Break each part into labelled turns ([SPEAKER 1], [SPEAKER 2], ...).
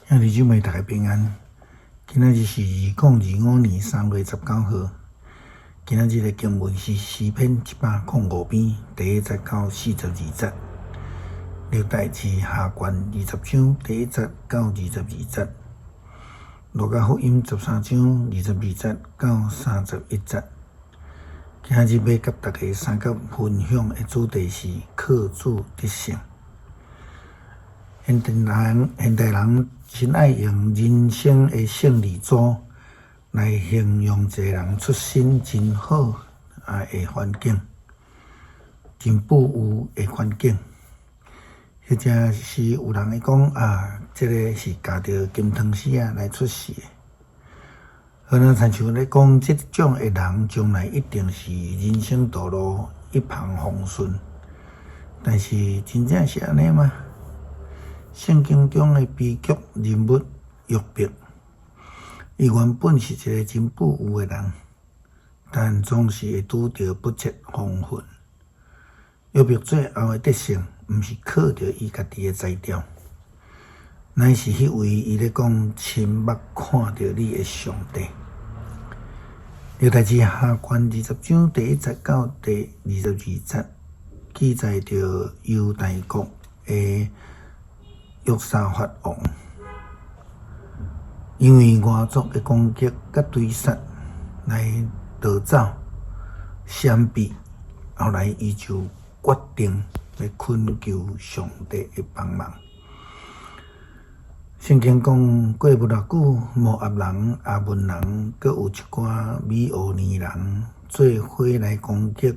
[SPEAKER 1] 兄弟姊妹，大家平安。今仔日是2025年3月19號。今仔日的經文是詩篇105篇第1節到42節，歷代志下卷20章第1節到22節，路加福音13章22節到31節。今仔日欲佮大家相佮分享的主題是靠主得勝。現代人真愛用人生的勝利組來形容一個人出身真好的環境，真富有的環境，或者是有人會講啊，這个是咬著金湯匙仔來出世的。好若親像咧講，這種的人將來一定是人生道路一帆風順。但是真正是按呢嗎？聖經中的悲劇人物約伯，伊原本是一個真富有的人，但總是會拄著不測風雲。約伯最後的得勝，毋是靠著伊家己的才調，乃是彼位伊咧講親目看著你的上帝。歷代志下卷20章第1節到第22節，記載著猶大國的約沙法王，因為外族的攻擊佮追殺來逃走、閃避，後來伊就決定欲懇求上帝的幫忙。聖經講，過無偌久，摩押人、亞捫人，閣有一寡米烏尼人做伙來攻擊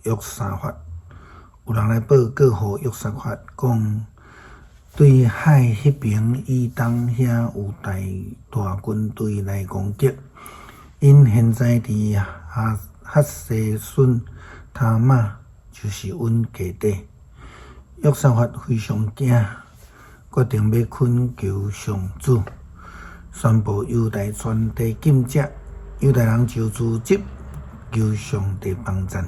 [SPEAKER 1] 約沙法。有人來報告予約沙法講，對海彼爿以東遐有大大軍隊來攻擊，𪜶現在佇哈塞孫他瑪，就是阮家底。約沙法非常驚，決定欲懇求上主，宣布猶大全地禁食，猶大人就組織求上帝幫贊。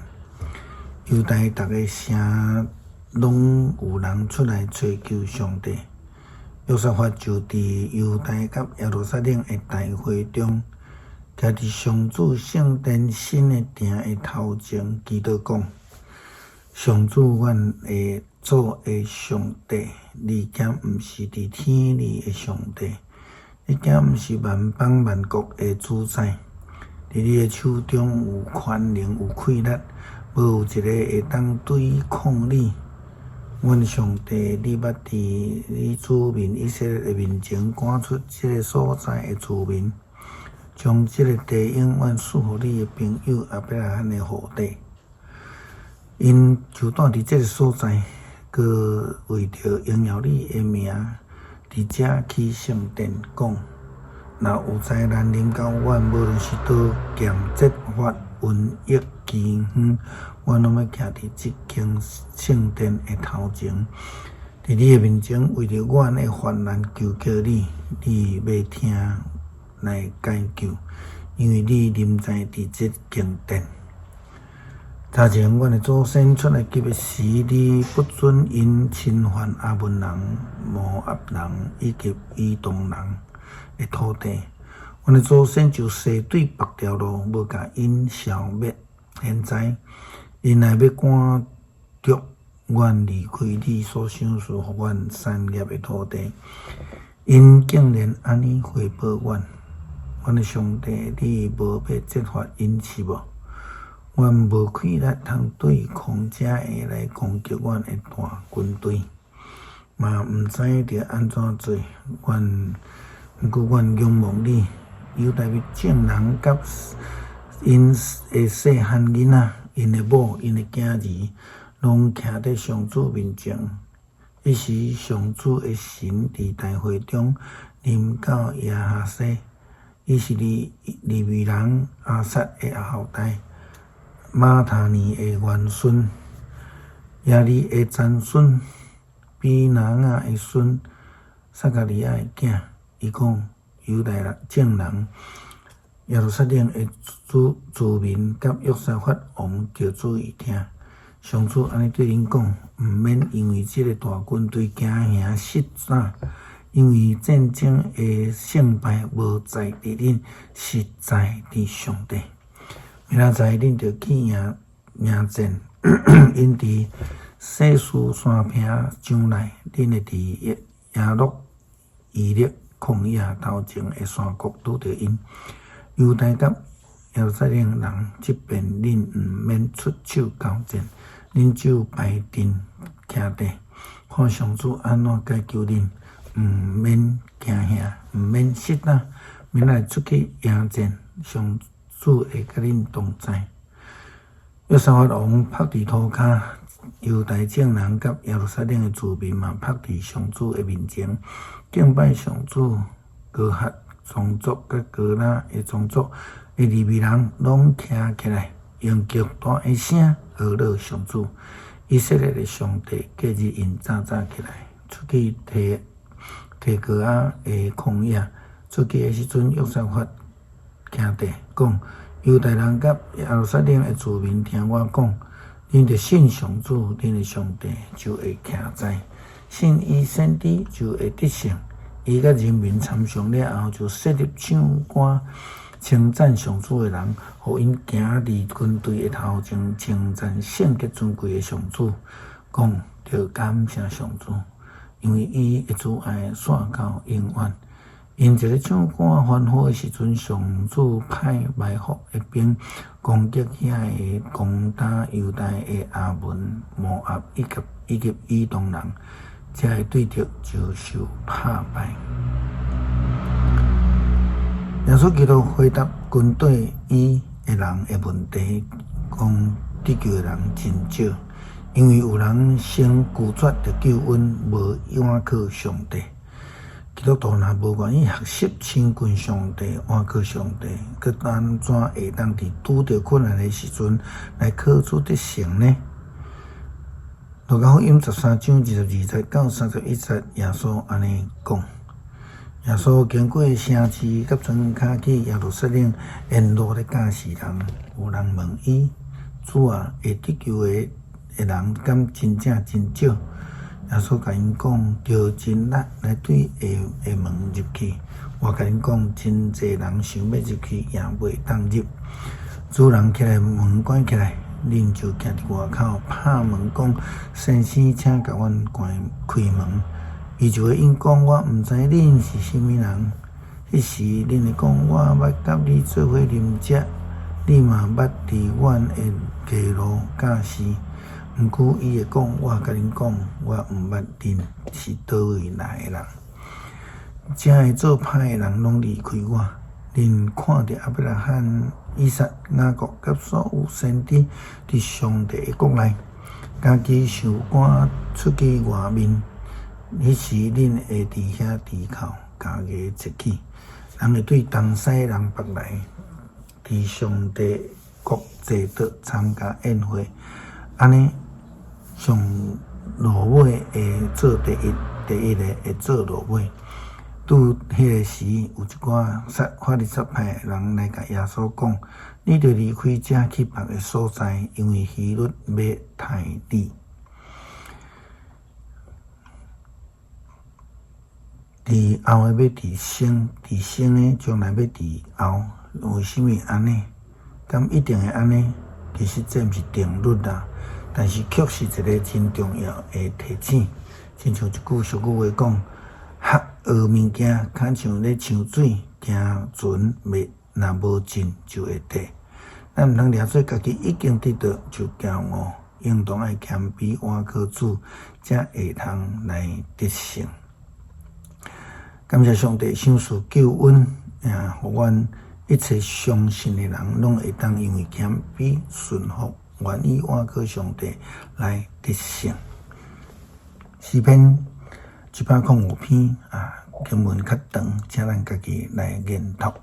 [SPEAKER 1] 猶大逐个城攏有人出來揣求上帝。約沙法就佇猶大佮耶路撒冷的大會中，徛佇上主聖殿新的殿的頭前祈禱講：上主，阮的祖的上帝，你敢毋是佇天裡的上帝？你敢毋是萬邦萬國的主宰？佇你的手中有權能，有氣力，無有一个會當對抗你。阮上帝，你捌佇你子民以色列的面前趕出這个所在的子民，將這个地永遠賜予你的朋友亞伯拉罕的後代。𪜶就住佇這个所在，閣為著榮耀你的名，佇遮起聖殿，講：若有災難臨到阮，無論是刀劍、節法、瘟疫、饑荒，阮攏欲徛佇這間聖殿的頭前，佇你的面前，為著阮的患難求告你，你欲聽來解救，因為你臨在佇這間殿。早前阮的祖先出埃及的時，你不准𪜶侵犯亞捫人、摩押人以及以東人的土地，阮的祖先就踅對別條路，無共𪜶消滅。現在，𪜶若欲趕逐阮離開你所賞賜予阮產業的土地，𪜶竟然按呢回報阮，阮的上帝，你無欲責罰𪜶是無？阮無氣力通對抗遮个來攻擊阮的大軍隊，嘛毋知著按怎做。阮毋過阮仰望你，猶大的眾人佮𪜶的細漢囡仔、𪜶的某、𪜶的囝兒，攏徛佇上主面前。彼時，上主的神佇大會中臨到亞哈西，伊是利未人亞薩的後代，馬他尼的外孫，耶利的曾孫，比拿雅的孫，撒迦利亞的囝。伊講：猶大人眾人、耶路撒冷的子民佮約沙法王，著注意聽。上主按呢對恁講：毋免因為這个大軍隊驚嚇失膽，因為戰爭的勝敗無在佇恁，是在佇上帝。明仔載恁著去迎迎戰，𪜶佇細斯山坪上來，恁會佇耶路伊勒曠野頭前的山谷拄著𪜶。猶大佮耶路撒冷人，這遍恁毋免出手交戰，恁只有擺陣徛佇，看上主按怎解救恁，毋免驚嚇，毋免失膽，明仔出去迎戰，上主會佮恁同在。約沙法王伏佇塗跤，猶大眾人佮耶路撒冷的子民嘛伏佇上主的面前，敬拜上主。哥哈宗族佮哥拉的宗族的利未人攏徛起來，用極大的聲呵咾上主。以色列的上帝隔日𪜶早早起來，出去提提哥亞的曠野。出去的時陣，約沙法徛佇講：猶大人佮耶路撒冷的子民聽我講，恁著信上主，恁的上帝就會徛在；信伊先知就會得勝。伊佮人民參商了後，就設立唱歌稱讚上主的人，予𪜶行佇軍隊的頭前，稱讚聖潔尊貴的上主，講著感謝上主，因為伊的慈愛紲到永遠。𪜶一咧唱歌歡呼的時陣，上主派埋伏的兵攻擊遐个攻打猶大的亞捫、摩押以及以及以東人，遮个對敵就受拍敗。耶穌基督回答軍隊伊的人的問題，講得救的人真少，因為有人先拒絕著救恩，無倚靠上帝。基督徒若無願意學習親近上帝、倚靠上帝，閣按怎會當佇拄著困難的時陣來靠主得勝呢？路加福音13章22節到31節，耶穌按呢講：耶穌經過城市佮村跤去耶路撒冷，沿路咧教示人。有人問伊：主啊，會得救的的人敢真正真少？耶穌共𪜶講：著盡力來對狹的門入去。我共恁講，真濟人想欲入去，也袂當入。主人起來，門關起來，恁就徛佇外口拍門講：先生，請共阮關開門。伊就會應講：我毋知恁是啥物人。彼時恁會講：我捌佮你做伙啉食，你嘛捌佇阮的街路教示。毋過伊會講：我共恁講，我毋捌恁是佗位來的人。遮个做歹的人攏離開我。恁看著亞伯拉罕、以撒、雅各佮所有先知佇上帝的國內，家己受趕出去外面。彼時恁會佇遐啼哭、咬牙切齒。人會對東西人北來，佇上帝國坐桌參加宴會。按呢，上落尾會做第一，第一个會做落尾。拄彼个時，有一寡撒法利賽派的人來共耶穌講：你著離開遮去別个所在，因為希律欲刣你。佇後的欲佇先，佇先的將來欲佇後，為啥物按呢？敢一定會按呢？其實這毋是定律啦，但是卻是一个真重要的提醒。親像一句俗語話講：學學物件，較像咧搶水，行船袂若無浸就會退。咱毋通掠做家己已經得到就驕傲，應當愛謙卑倚靠主，才會通來得勝。感謝上帝賞賜救恩，也予阮一切相信的人，攏會當因為謙卑順服，願意倚靠上帝來得勝。詩篇105篇啊，經文較長，請咱家己來研讀。